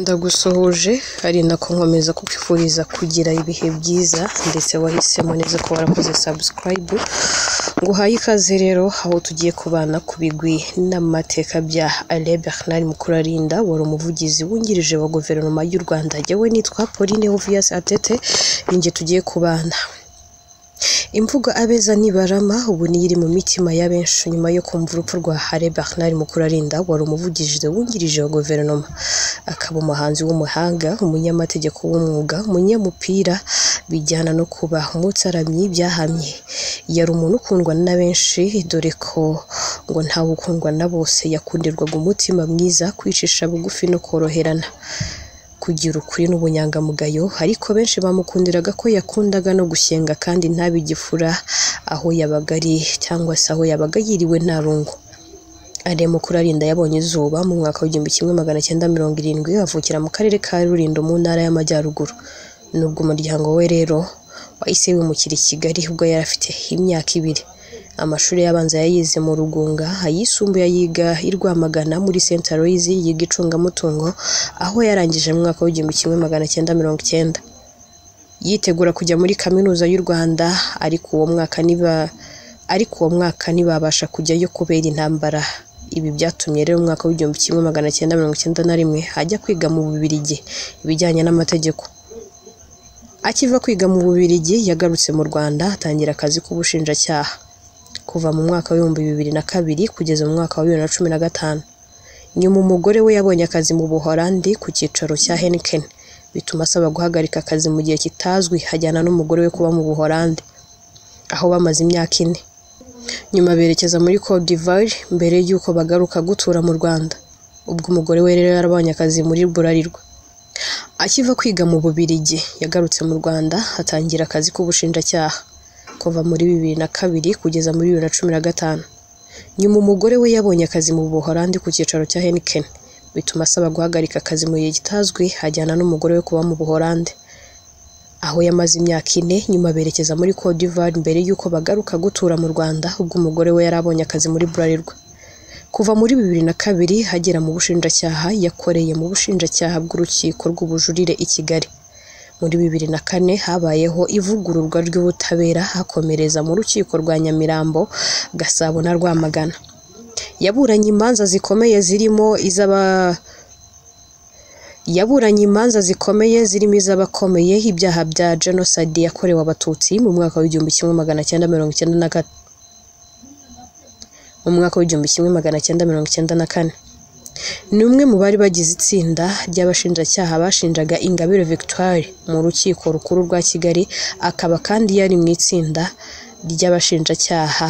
Ndagusuhuje ari nako nkomeza kukwifuriza kugira ibihe byiza ndetse wahisemo neza ko warakoze subscribe, nguhaye ikaze rero aho tugiye kubana ku bigwi n'amateka bya Alain Bernard Mukurarinda wari umuvugizi wungirije wa guverinoma y'u Rwanda. Jyewe nitwa Pauline Ovias Atete, ninjye tugiye kubana. Imvugo abeza nibarama ubu niyo iri mu mitima ya benshi nyuma yo kumva urupfu rwa Alain Bernard Mukurarinda wari umuvugizi wungirije wa guverinoma, akaba umuhanzi w'umuhanga, umunyamategeko w'umwuga, umunyamupira bijyana no kuba umutsaramyi byahamye. Yari umuntu ukundwa na benshi dore ko ngo ntawe ukundwa na bose, yakundirwaga umutima mwiza, kwicisha bugufi no koroherana, kugira ukuri n'ubunyangamugayo, ariko benshi bamukundiraga ko yakundaga no gushyenga kandi ntabe igifura aho yabaga ari cyangwa se aho yabaga yiriwe nta rungu. Alain Mukurarinda yabonye izuba mu mwaka w'1970, avukira mu karere ka Rulindo mu ntara y'Amajyaruguru. Nubwo umuryango we rero wahise wimukira i Kigali ubwo yari afite imyaka 2. Amashuri abanza yayize mu Rugunga, ayisumbuye ayiga i Rwamagana muri St Aloys yiga icungamutungo, aho yarangije mu mwaka w'1990. Yitegura kujya muri Kaminuza y'u Rwanda ariko uwo mwaka ntibabasha kujyayo kubera intambara. Ibi byatumye rero mu mwaka w'1991 ajya kwiga mu Bubiligi ibijyanye n'amategeko. Akiva kwiga mu Bubiligi yagarutse mu Rwanda atangira akazi k'ubushinjacyaha kuva mu mwaka w'2002 kugeza mu mwaka wa 2015. Nyuma umugore we yabonye akazi mu Buholandi ku cyicaro cya Heineken, bituma asaba guhagarika akazi mu gihe kitazwi, ajyana n'umugore we kuba mu Buholandi aho bamaze imyaka 4. Nyuma berekeza muri Cote d'Ivoire mbere y'uko bagaruka gutura mu Rwanda. Ubwo umugore we rero yarabonye akazi muri Bralirwa. Akiva kwiga mu Bubiligi yagarutse mu Rwanda atangira akazi k'ubushinjacyaha kuva muri 2002 kugeza muri 2015. Nyuma umugore we yabonye akazi mu Buholandi ku cyicaro cya Heineken, bituma asaba guhagarika akazi mu gihe kitazwi, ajyana n'umugore we kuba mu Buholandi aho yamaze imyaka 4. Nyuma berekeza muri Cote d'Ivoire mbere y'uko bagaruka gutura mu Rwanda ubwo umugore we yarabonye akazi muri Bralirwa. Kuva muri 2002 agera mu bushinjacyaha, yakoreye mu bushinjacyaha bw'urukiko rw'ubujurire i Kigali. Muri 2004 habayeho ivugururwa ry'ubutabera, akomereza mu rukiko rwa Nyamirambo, Gasabo na Rwamagana. Yaburanye imanza zikomeye zirimo iz'abakomeye ibyaha bya Jenoside yakorewe Abatutsi mu mwaka w'1994. Mu mwaka w'1994 ni umwe mu bari bagize itsinda ry'abashinjacyaha bashinjaga Ingabire Victoire mu rukiko rukuru rwa Kigali, akaba kandi yari mu itsinda ry'abashinjacyaha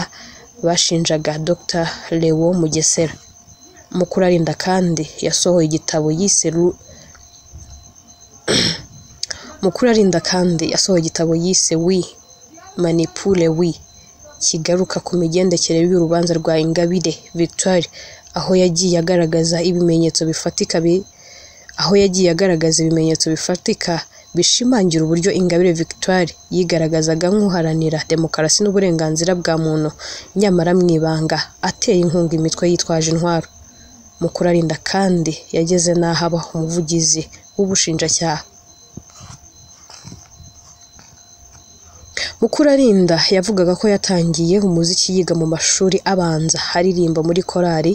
bashinjaga Dr Léon Mugesera. Mukurarinda kandi yasohoye igitabo yise Oui Manipule Oui, kigaruka ku migendekere y'urubanza rwa Ingabire Victoire, aho yagiye agaragaza ibimenyetso bifatika bishimangira uburyo Ingabire Victoire yigaragazaga nk'uharanira demokarasi n'uburenganzira bwa muntu, nyamara mu ibanga atera inkunga imitwe yitwaje intwaro. Mukurarinda kandi yageze n'aho aba umuvugizi w'ubushinjacyaha. Mukurarinda yavugaga ko yatangiye umuziki yiga mu mashuri abanza, aririmba muri korali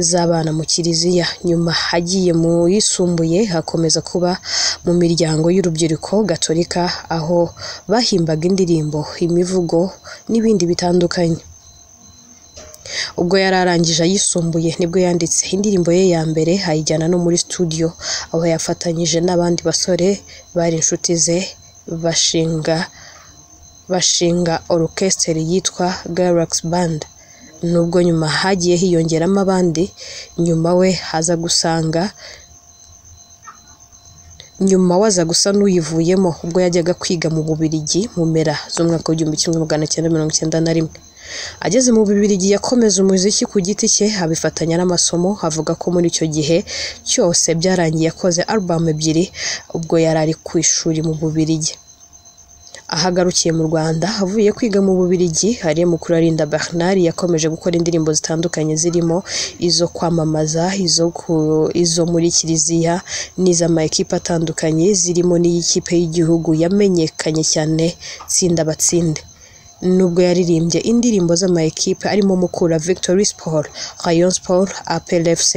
z'abana mu kiliziya. Nyuma agiye mu yisumbuye akomeza kuba mu miryango y'urubyiruko gatolika, aho bahimbaga indirimbo, imivugo n'ibindi bitandukanye. Ubwo yari arangije ayisumbuye nibwo yanditse indirimbo ye ya mbere ayijyana no muri studio, aho yafatanyije n'abandi basore bari inshuti ze bashinga orchestre yitwa Galaxy Band. Nubwo nyuma hagiye hiyongeramo abandi, nyuma we aza gusa n'uyivuyemo ubwo yajyaga kwiga mu Bubiligi mu mpera z'umwaka w'1991. Ageze mu Bubiligi yakomeza umuziki ku giti cye abifatanya n'amasomo, avuga ko muri icyo gihe cyose byarangiye akoze album 2 ubwo yari ari ku ishuri mu Bubiligi. Ahagarukiye mu Rwanda avuye kwiga mu Bubiligi, Alain Mukurarinda Bernard yakomeje gukora indirimbo zitandukanye zirimo izo kwamamaza, izo muri kiliziya n'iz'amakipe atandukanye zirimo n'iy'ikipe y'igihugu yamenyekanye cyane Tsinda Batsinde. Nubwo yaririmbye indirimbo z'amakipe arimo Mukura Victory Sport, Rayon Sport, APR FC,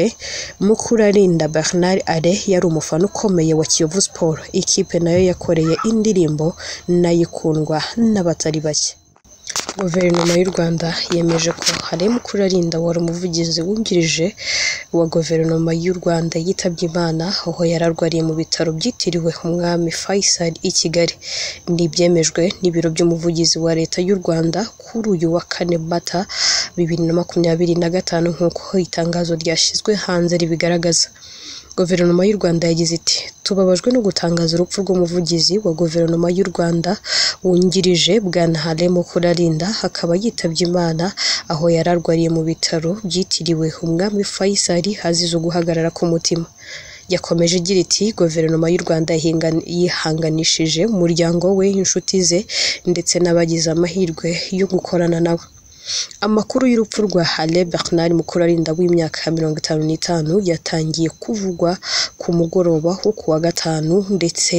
Mukurarinda Bernard Alain yari umufana ukomeye wa Kiyovu Sport, ikipe nayo yakoreye indirimbo nayo ikundwa n'abatari bake. Guverinoma y'u Rwanda yemeje ko Alain Mukurarinda wari umuvugizi wungirije wa Guverinoma y'u Rwanda yitabye Imana aho yari arwariye mu bitaro byitiriwe Umwami Faisal i Kigali. Ni ibyemejwe n'ibiro by'umuvugizi wa Leta y'u Rwanda kuri uyu wa 4 Mata 2025 nk'uko itangazo ryashyizwe hanze ribigaragaza. Guverinoma y'u Rwanda yagize iti “Tubabajwe no gutangaza urupfu rw'umuvugizi wa Guverinoma y'u Rwanda wungirije Bwana Alain Mukurarinda, akaba yitabye Imana aho yari arwariye mu bitaro byitiriwe Umwami Faisal azize uguhagarara k'umutima.” Yakomeje igira iti “Guverinoma y'u Rwanda yihanganishije umuryango we, inshuti ze ndetse n'abagize amahirwe yo gukorana nawe.” Amakuru y'urupfu rwa Alain Bernard Mukurarinda w'imyaka 55 yatangiye kuvugwa ku mugoroba wo kuwa gatanu ndetse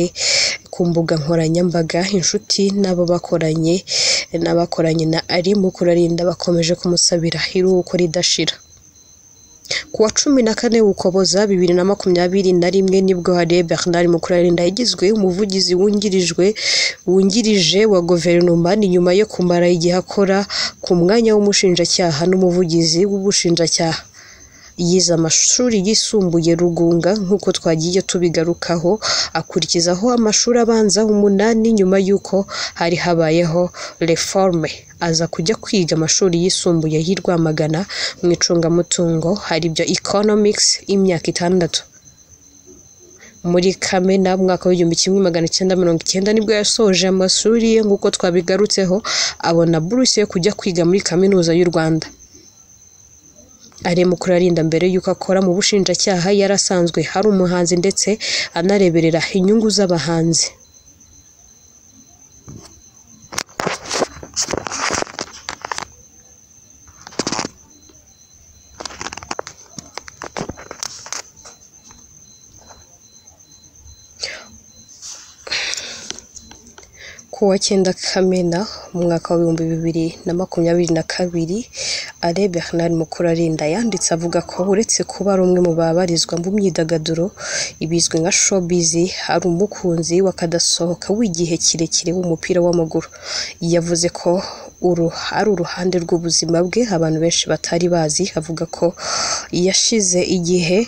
ku mbuga nkoranyambaga inshuti n'abo bakoranye na Alain Mukurarinda bakomeje kumusabira iruhuko ridashira. Ku wa 14 Ukuboza 2021 nibwo Alain Bernard Mukurarinda yagizwe umuvugizi wungirije wa Guverinoma, ni nyuma yo kumara igihe akora ku mwanya w'umushinjacyaha n'umuvugizi w'ubushinjacyaha. Yize amashuri yisumbuye Rugunga nk'uko twagiye tubigarukaho, akurikizaho amashuri abanza 8 nyuma y'uko hari habayeho reforme, aza kujya kwiga amashuri yisumbuye y'i Rwamagana mu icungamutungo aribyo Economics imyaka 6. Muri Kamena mwaka w'1990 nibwo yasoje amashuri ye nk'uko twabigarutseho, abona buruse yo kujya kwiga muri Kaminuza y'u Rwanda. Alain Mukurarinda mbere y'uko akora mu bushinjacyaha yari asanzwe ari umuhanzi ndetse anareberera inyungu z'abahanzi. Ku wa 9 Kamena umwaka wa 2022 Alain Bernard Mukurarinda yanditse avuga ko uretse kuba ari umwe mu babarizwa mu myidagaduro ibizwi nka showbiz, ari umukunzi w'akadasohoka w'igihe kirekire w'umupira w'amaguru. Yavuze ko uru ari uruhande rw'ubuzima bwe abantu benshi batari bazi, avuga ko yashize igihe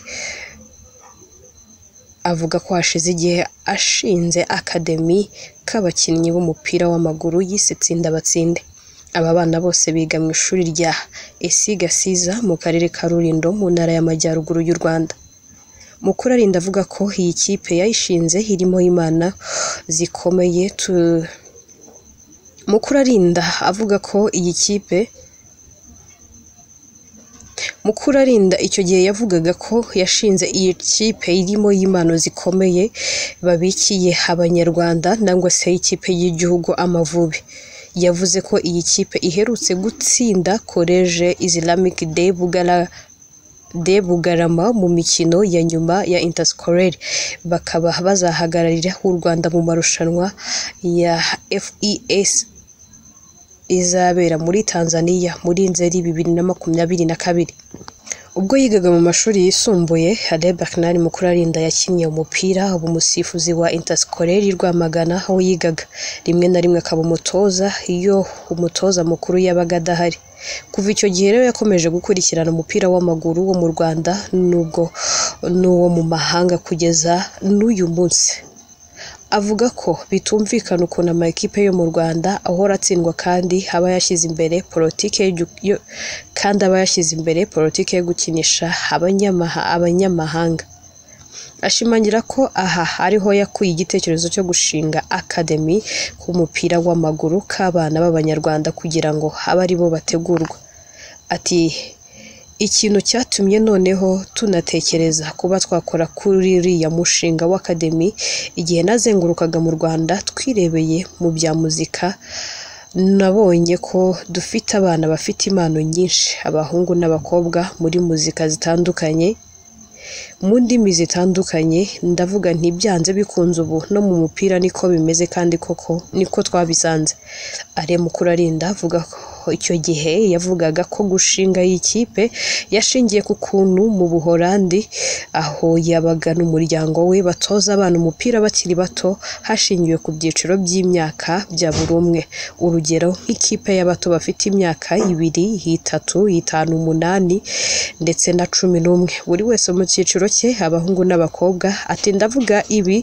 ashinze akademi k'abakinnyi b'umupira w'amaguru yise Tsinda Batsinde. Aba bana bose biga mu ishuri rya ESI Gasiza mu karere ka Rulindo mu ntara y'Amajyaruguru y'u Rwanda. Mukurarinda avuga ko iyi kipe yayishinze irimo impano zikomeye. Mukurarinda avuga ko iyi kipe Mukurarinda icyo gihe yavugaga ko yashinze iyi kipe irimo impano zikomeye babikiye Abanyarwanda nangwa se ikipe y'igihugu Amavubi. Yavuze ko iyi kipe iherutse gutsinda Collège Islamique de Bugarama mu mikino ya nyuma ya Interscolaire, bakaba bazahagararira u Rwanda mu marushanwa ya FES izabera muri Tanzania muri Nzeri 2022. Ubwo yigaga mu mashuri yisumbuye, Alain Bernard Mukurarinda yakinnye umupira, aba umusifuzi wa Interscolaire Rwamagana aho yigaga, rimwe na rimwe akaba umutoza iyo umutoza mukuru yabaga adahari. Kuva icyo gihe rero yakomeje gukurikirana umupira w'amaguru wo mu Rwanda n'uwo mu mahanga kugeza n'uyu munsi. Avuga ko bitumvikana ukuntu amakipe yo mu Rwanda ahora atsindwa kandi aba yashyize imbere politiki yo gukinisha abanyamahanga. Ashimangira ko aha ariho yakuye igitekerezo cyo gushinga akademi k'umupira w'amaguru k'abana b'Abanyarwanda kugira ngo abe aribo bategurwa. Ati Ikintu cyatumye noneho tunatekereza kuba twakora kuri uriya mushinga w'Academy, igihe nazengurukaga mu Rwanda twirebeye mu bya muzika, nabonye ko dufite abana bafite impano nyinshi, abahungu n'abakobwa muri muzika zitandukanye, mu ndimi zitandukanye, ndavuga nti byanze bikunze ubu no mu mupira niko bimeze kandi koko niko twabisanze. Alain Mukurarinda avuga ko icyo gihe yavugaga ko gushinga iyi kipe yashingiye ku kuntu mu Buholandi aho yabaga n'umuryango we batoza abana umupira bakiri bato hashingiwe ku byiciro by'imyaka bya buri umwe. Urugero nk'ikipe y'abato bafite imyaka 2, 3, 5, 8 ndetse na 11, buri wese mu cyiciro cye, abahungu n'abakobwa. Ati ndavuga ibi,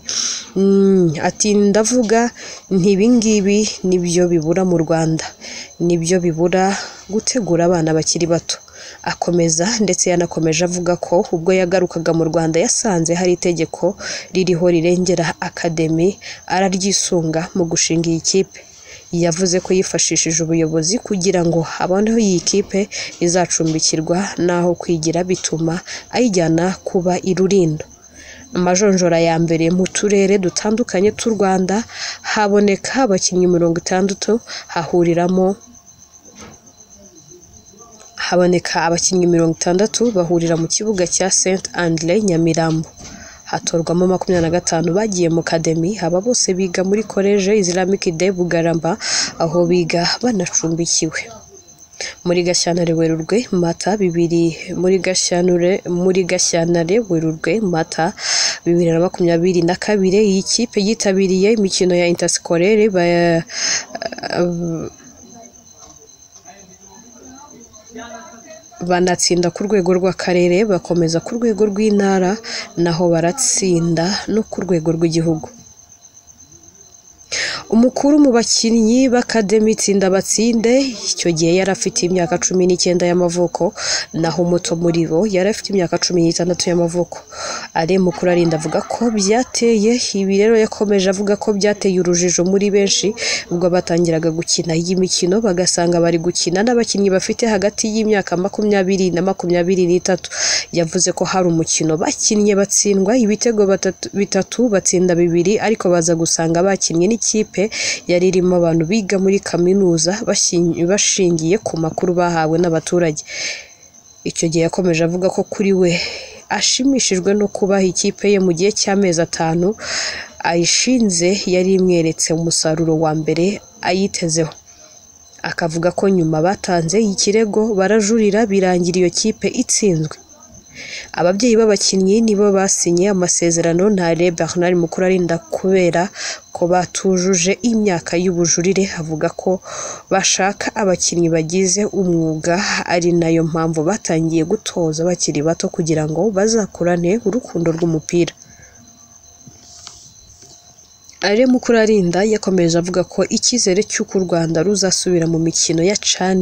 ati ndavuga nti ibi ngibi nibyo bibura mu Rwanda, nibyo bibura gutegura abana bakiri bato. Akomeza ndetse yanakomeje avuga ko ubwo yagarukaga mu Rwanda yasanze hari itegeko ririho rirengera Academy, araryisunga mu gushinga iyi kipe. Yavuze ko yifashishije ubuyobozi kugira ngo abone aho iyi kipe izacumbikirwa n'aho kwigira, bituma ayijyana kuba i Rulindo. Amajonjora ya mbere mu turere dutandukanye tw'u Rwanda haboneka abakinnyi 60, hahuriramo haboneka abakinnyi 60 bahurira mu kibuga cya Saint Andre Nyamirambo, hatorwamo 25 bagiye mu Academy. Aba bose biga muri College Islamique de Bugarama aho biga banacumbikiwe. Muri Gashyantare Werurwe Mata 2 muri Gashyantare Werurwe Mata 2022 iyi kipe yitabiriye imikino ya interscolaire banatsinda ku rwego rw'akarere, bakomeza ku rwego rw'intara naho baratsinda no ku rwego rw'igihugu. Umukuru mu bakinnyi b'Academy Tsinda Batsinde icyo gihe yari afite imyaka 19 y'amavuko, naho umuto muri bo yari afite imyaka 16 y'amavuko. Alain Mukurarinda avuga ko byateye ibi rero, yakomeje avuga ko byateye urujijo muri benshi ubwo batangiraga gukina iyi mikino bagasanga bari gukina n'abakinnyi bafite hagati y'imyaka 20 na 23. Yavuze ko hari umukino bakinnye batsindwa ibitego 3 batsinda 2, ariko baza gusanga bakinnye n'ikipe yari irimo abantu biga muri kaminuza bashingiye ku makuru bahawe n'abaturage. Icyo gihe yakomeje avuga ko kuri we ashimishijwe no kubaha ikipe ye mu gihe cy'amezi 5 ayishinze yari imweretse umusaruro wa mbere ayitezeho. Akavuga ko nyuma batanze ikirego barajurira birangira iyo kipe itsinzwe. Ababyeyi b'abakinnyi nibo basinye amasezerano na Alain Bernard Mukurarinda kubera ko batujuje imyaka y'ubujurire. Avuga ko bashaka abakinnyi bagize umwuga, ari nayo mpamvu batangiye gutoza bakiri bato kugira ngo bazakurane urukundo rw'umupira. Alain Mukurarinda yakomeje avuga ko icyizere cy'uko u Rwanda ruzasubira mu mikino ya CHAN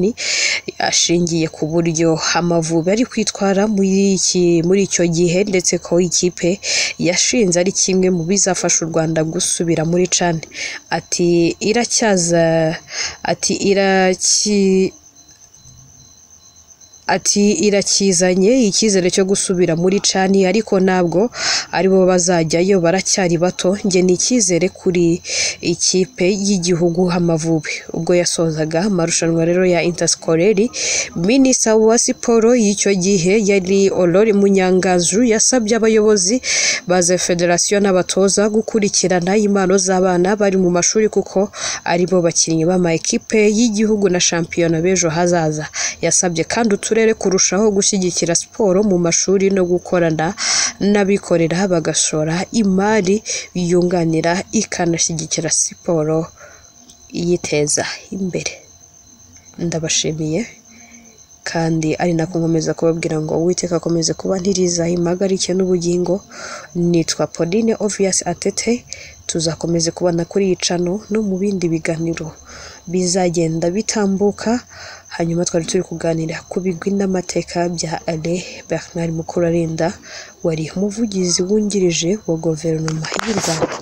ashingiye ku buryo Amavubi ari kwitwara muri icyo gihe, ndetse ko ikipe yashinze ari kimwe mu bizafasha u Rwanda gusubira muri CHAN. Ati irakizanye icyizere cyo gusubira muri CHAN, ariko ntabwo aribo bazajyayo, baracyari bato. Njye ni icyizere kuri ikipe y'igihugu Amavubi. Ubwo yasozaga amarushanwa rero ya interscolaire, Minisitiri wa Siporo y'icyo gihe yari Aurore Munyangaju yasabye abayobozi ba za federasiyo n'abatoza gukurikirana impano z'abana bari mu mashuri kuko aribo bakinnyi b'ama ekipe y'igihugu na shampiyona b'ejo hazaza. Yasabye kandi uturere kurushaho gushyigikira siporo mu mashuri no gukorana n'abikorera bagashora imari yunganira ikanashyigikira siporo iyiteza imbere. Ndabashimiye kandi ari nako nkomeza kubabwira ngo Uwiteka akomeze kuba ntiriza impagarike n'ubugingo. Nitwa Pauline Obvious Atete, tuzakomeze kubana kuri iyi channel no mu bindi biganiro bizagenda bitambuka. Hanyuma twari turi kuganira ku bigwi n'amateka bya Alain Bernard Mukurarinda wari umuvugizi wungirije wa guverinoma y'u Rwanda.